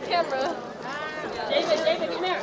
Camera. David, David, come here.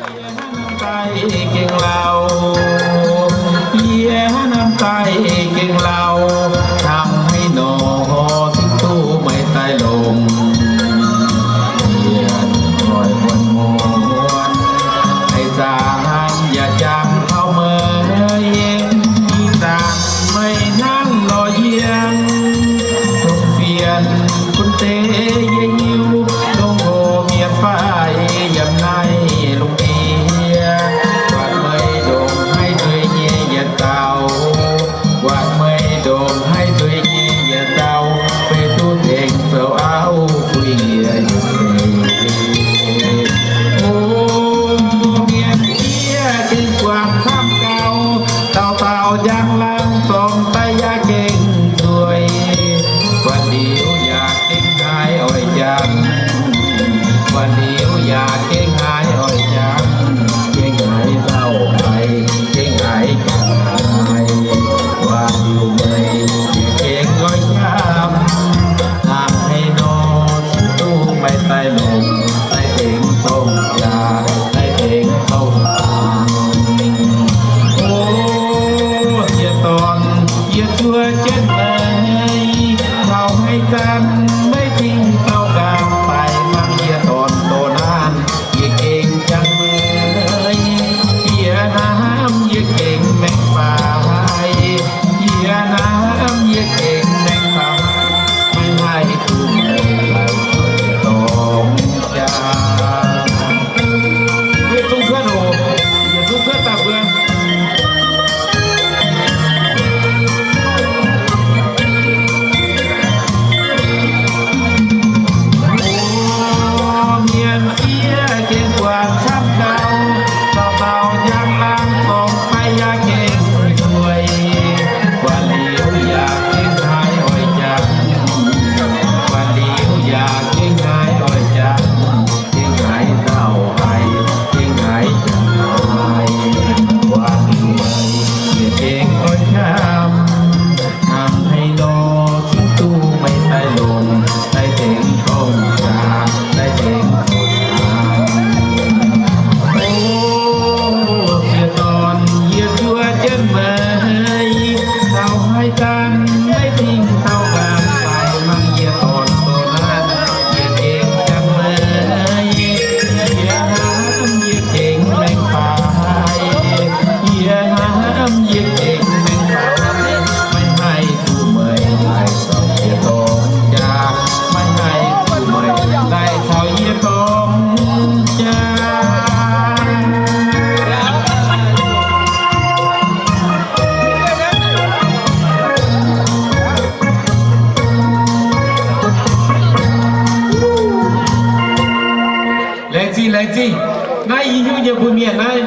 Yie hnamv daaih gengh lauh, yie hnamv daaih gengh lauh, hnamv haaix nor cingx duqv meih daaih longc. Yie oix muonz muonz, haih zaah hnamv yaac jangx taux meih, ih zanc meih hnangv lorz yiem, dongh fienx bun deix yie hiuv, dongh hoc mienh fai yiem naaiv lungh ndiev, buatc meih ndongc haaix nzueic nyei yietc dauh, buatc meih ndongc haaix nzueic nyei yietc dauh, beiv duqv tengx zoux auv bun yie nyei seix. O mienh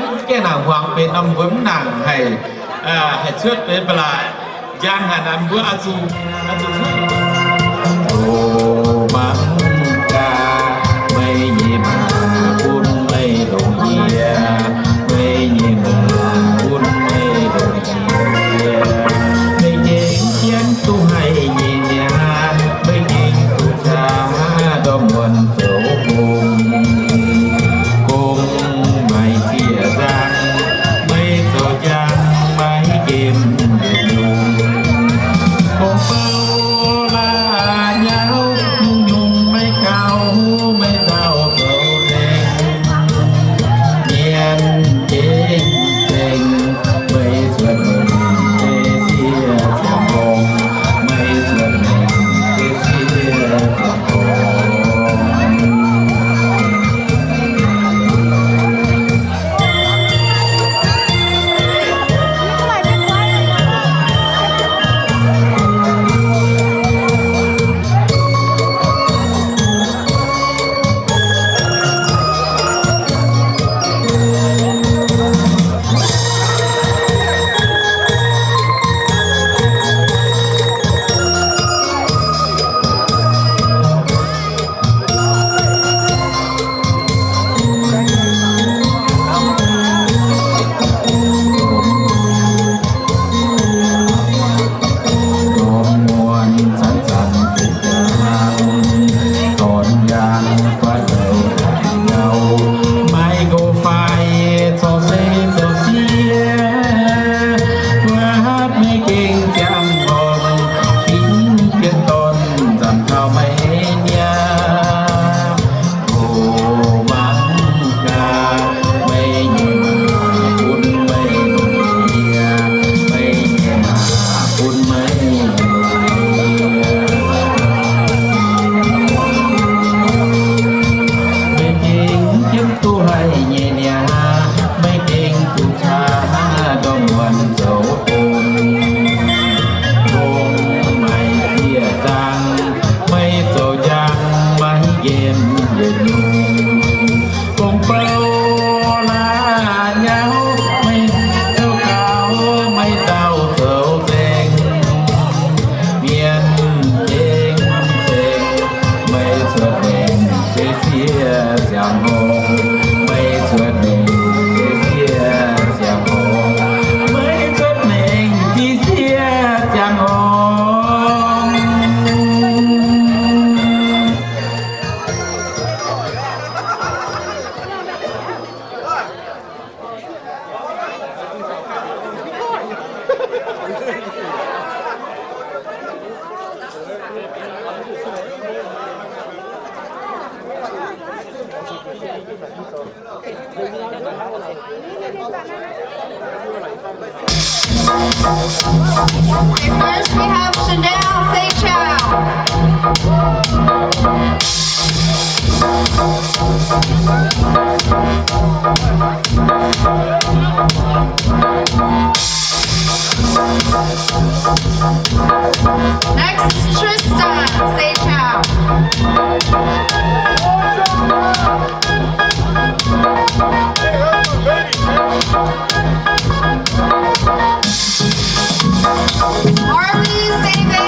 Gaengh nangc hmuangx benx norm mbuo mv nangc haih, haih cuotv benx ba'laqc. Njang haic naaic mbuo oix zuqc, oix zuqc cuotv. O mangc gaax, meih nyei maa bun meih longc yie, meih nyei maa bun meih longc yie. Meih gengh jienv duqv haih nyei niaa, meih gengh duqv caa ndorm muonz zoux gong. Gong maiv zieqc nzangc, meih zoux njang maiv gemh yietc nyungc. Gong bou la'nyauv nyungc-nyungc maiv gaux, meih dauh zoux nzengc. Mienh gengh zengc, meih cuotv mengh se siev ziangh horngh, meih cuotv mengh se siev ziangh horngh. Ndorm muonz zanc-zanc deix jaax, dorn yaangh guaatv douc yauh, maiv go faix corc se corc siev, guaatv maiv gengh ziangh horngh, fingx jienv dorn nzamc taux maiv niaa. O mangc gaax, meih nyei maa bun meih longc yie, meih nyei maa bun meih longc yie. Meih gengh jienv duqv haih nyei niaa, meih gengh duqv caa ndorm muonz zoux gong. Gong maiv zieqc nzangc, meih zoux njang maiv gemh yietc nyungc. Gong bou la'nyauv, meih zoux gaux, meih dauh zoux nzengc. Mienh gengh zengc, meih cuotv mengh se siev ziangh horngh, meih cuotv mengh se siev ziangh horngh, meih cuotv mengh se siev ziangh horngh. Okay, first we have Chanel Seychelles. Next is Tristan Seychelles. Harley Sabang.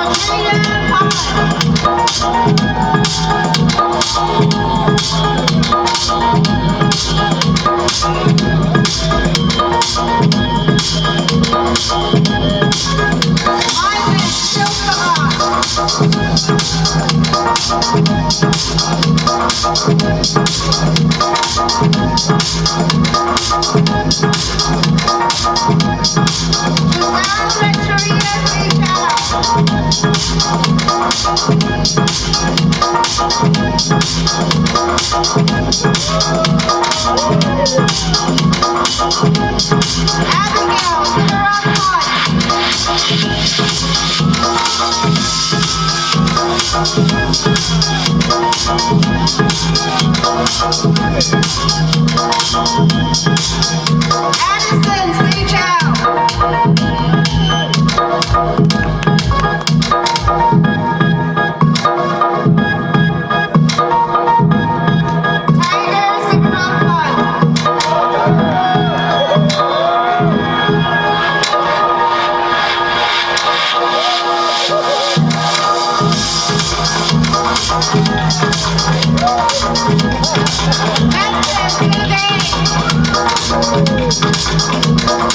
Andrea Pye. Ivan Silverhawk. Giselle Victoria Seychelles. Abigail Silverhawk.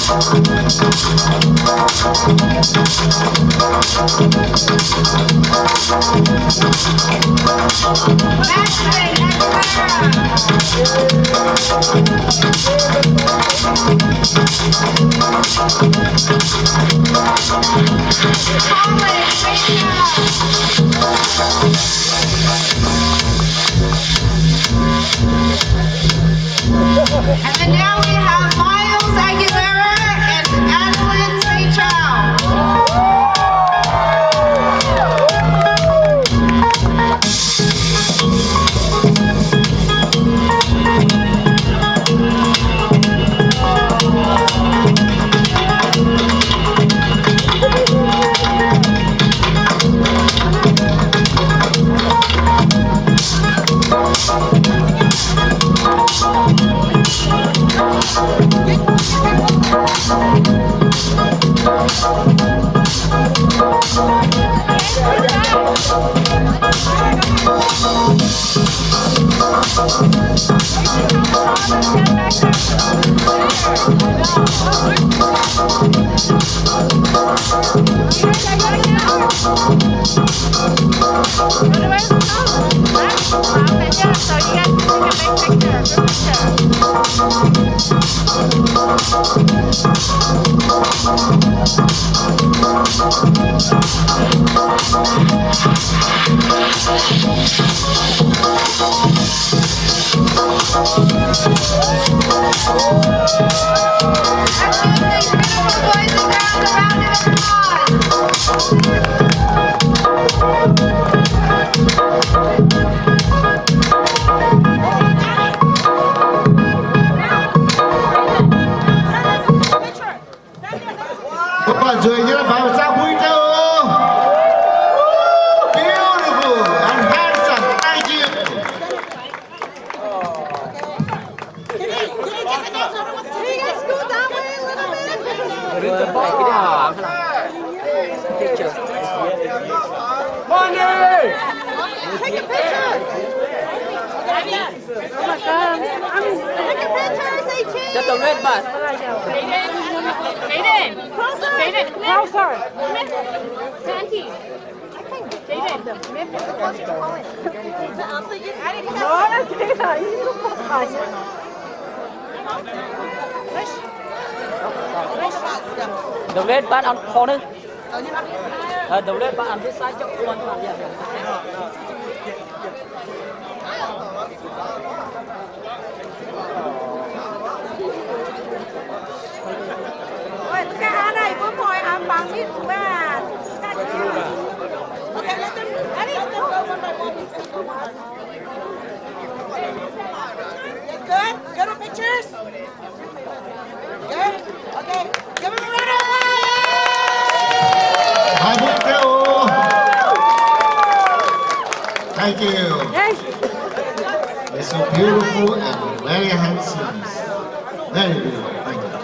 And then now we have Miles Aguilera and Adeline Seychelles. Mbuo buatc nzueic nyei, mbuo zaah mbuo nyei oc. Beautiful and handsome. Thank you. Money! Take a picture. Take a picture, say cheese. Just the red bus. Jaden. Jaden. Closer. Closer. Auntie. Jaden. The red bus on corner. Uh, the red bus on this side, just one. Yeah, yeah. Good. Good with pictures. Good. Okay. Give him a round of applause. Haaix mbuo jauv oc. Thank you. It's so beautiful and very handsome. Very beautiful. Thank you.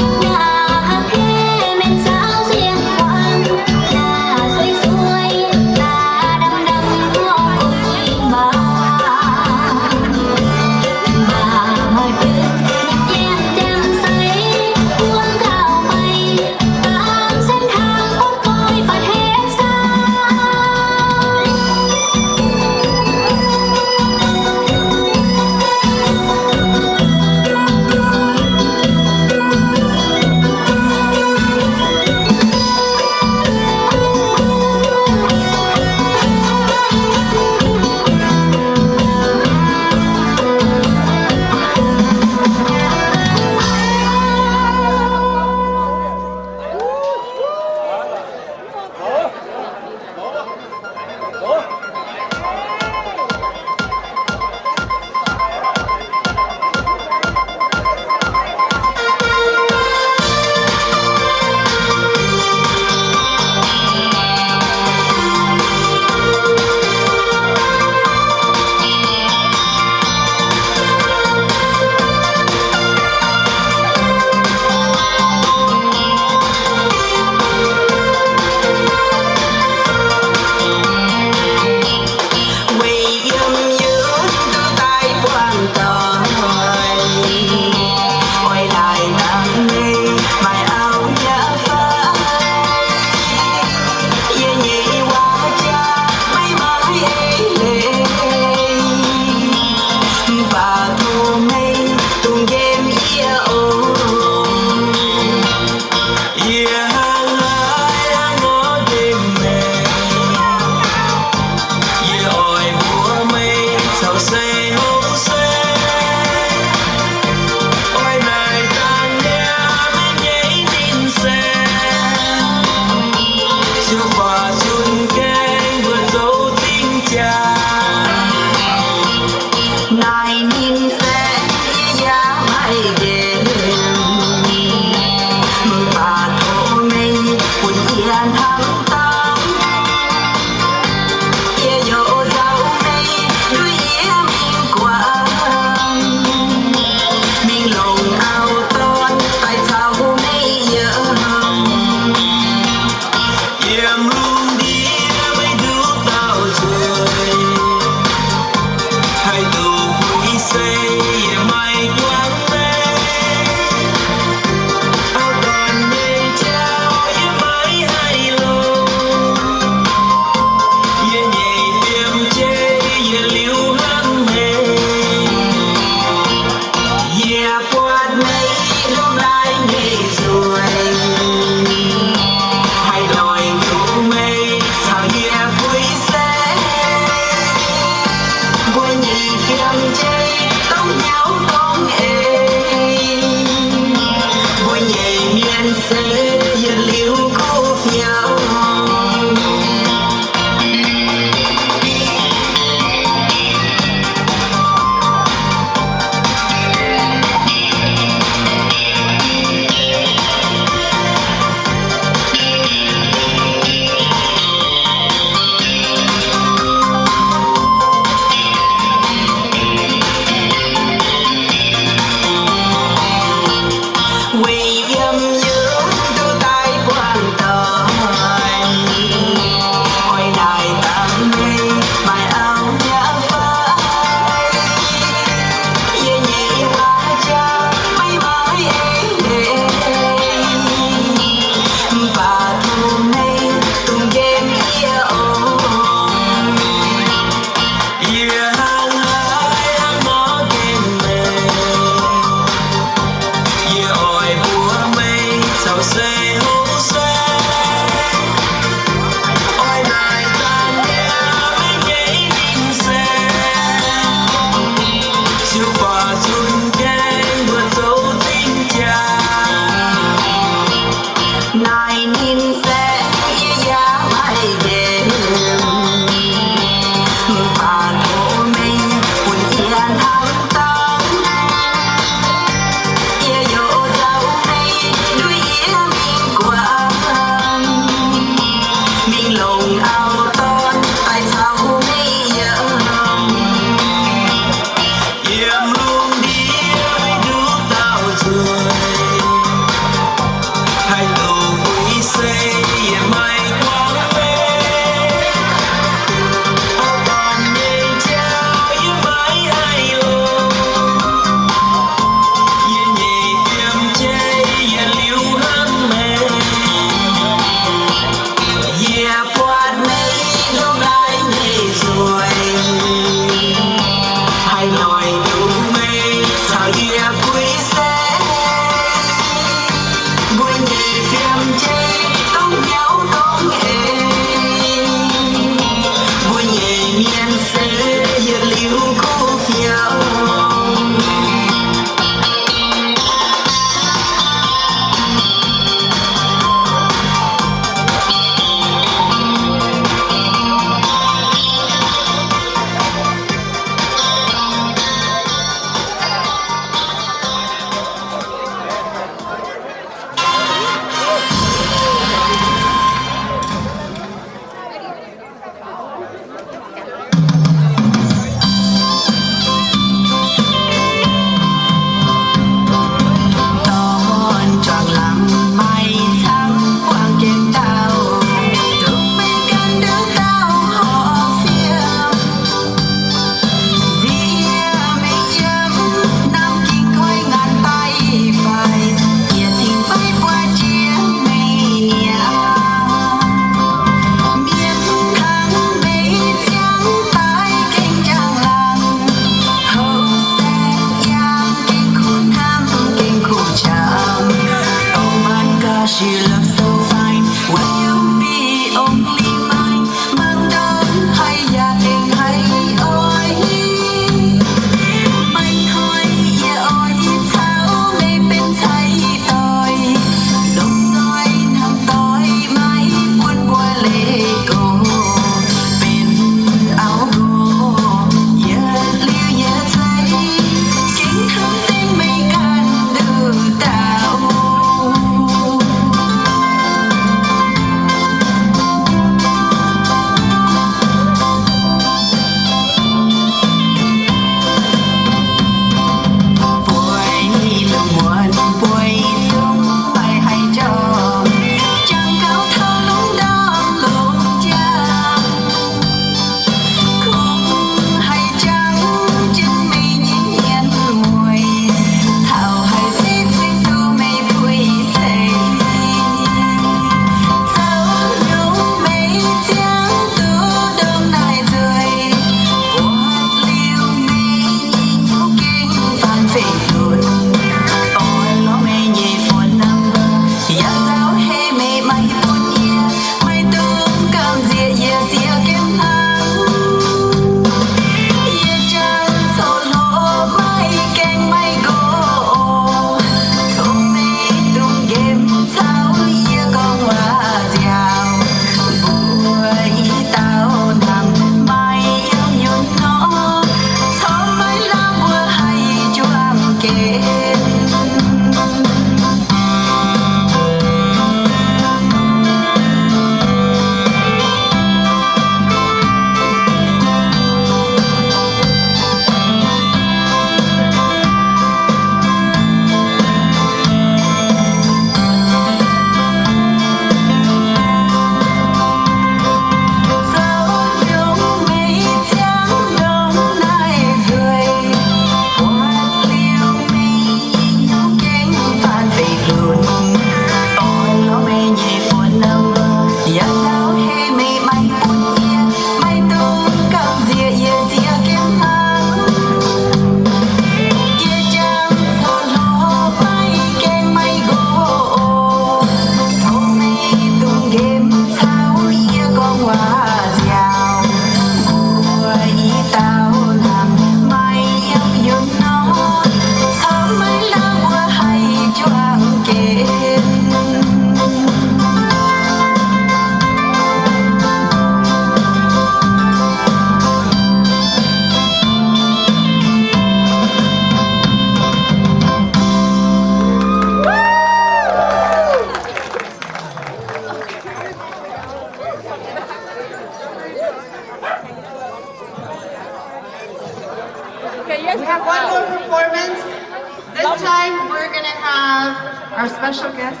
This time we're gonna have our special guest,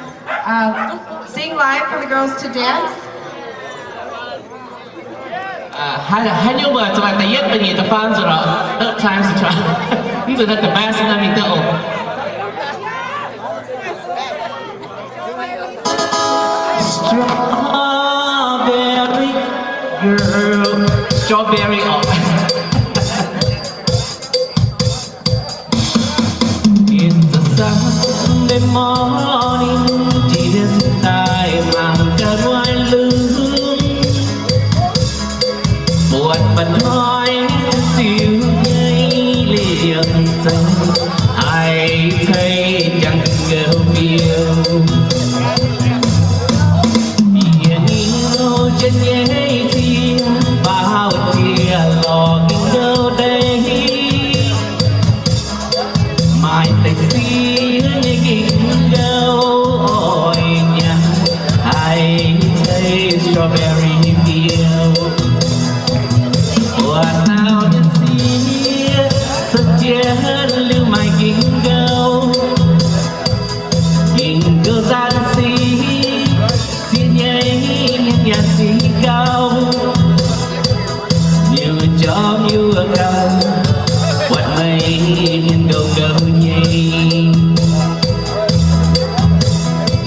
uh, sing live for the girls to dance. Haaix nyungc mbuo zuqc maaih da'yietv, da'nyeic, da'faam nzunc oc. Third time's a charm. Mv nzunc naaiv the best naaiv mingh duqv oc. Strawberry girl, strawberry oc. In the Sunday morning, Jesus died, mangc gaax wai lungh. Buatc mba'hnoi ziux nyei liemh zeih, haiz cei jangx gouv biouv. Yie niouv jienv nyei ziex baaux ziex lorz ging gouv deix. Maaih deix siev nyei ging gouv oix nyanc, haiz cei strawberry biouv. Buatc taux mienh siev, se jienv liuz maaih ging gouv. Ging gouv zanc siev, siev nyei mienh yaac siev gauh. Liuz jorm yuoqc gauh, buatc meih mienh gouv gouv nyei.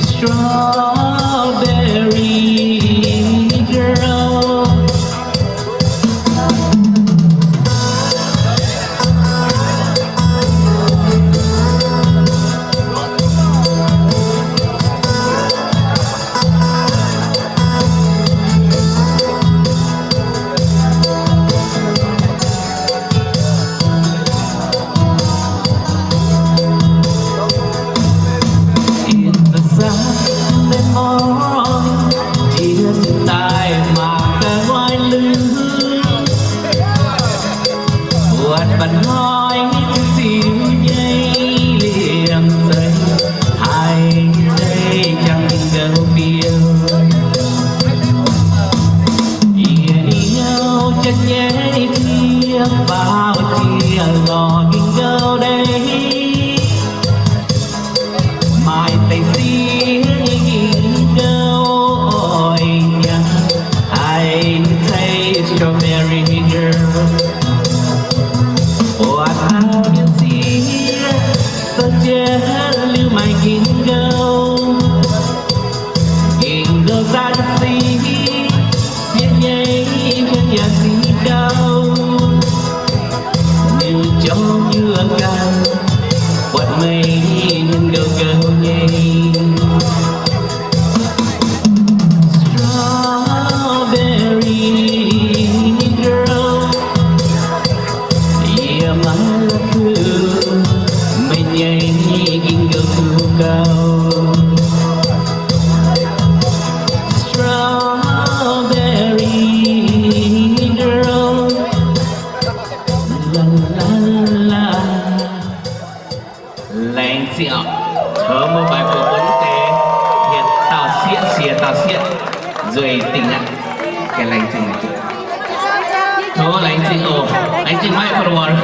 Strawberry girl. In the Sunday morning, Jesus died, mangc gaax wai lungh. Buatc mba'hnoi ziux nyei liemh zeih, haiz cei jangx ging gouv biouv. Yie niouv jienv nyei ziex baaux ziex lorz ging gouv deix. Maaih deix siev nyei ging gouv oix nyanc, haiz cei strawberry girl. Buatc taux mienh siev, se jienv liuz maaih ging gouv. Ging gouv zanc siev, siev nyei mienh yaac siev gauh. Liuz jorm yuoqc gaax, buatc meih mienh gouv gouv nyei. Strawberry girl, yie maiv la'kuqv meih nyei ging gouv kuv gauh. Strawberry girl, la la la. Laengz zingh oc. Tov mbuo baengh mbuo mbuo mv deix hietc dauh sieqv, sieqv dauh sieqv nzueic dingc aqv. Laengz zingh, laengz zingh. Tov laengz zingh oc. Laengz zingh maiv for the water.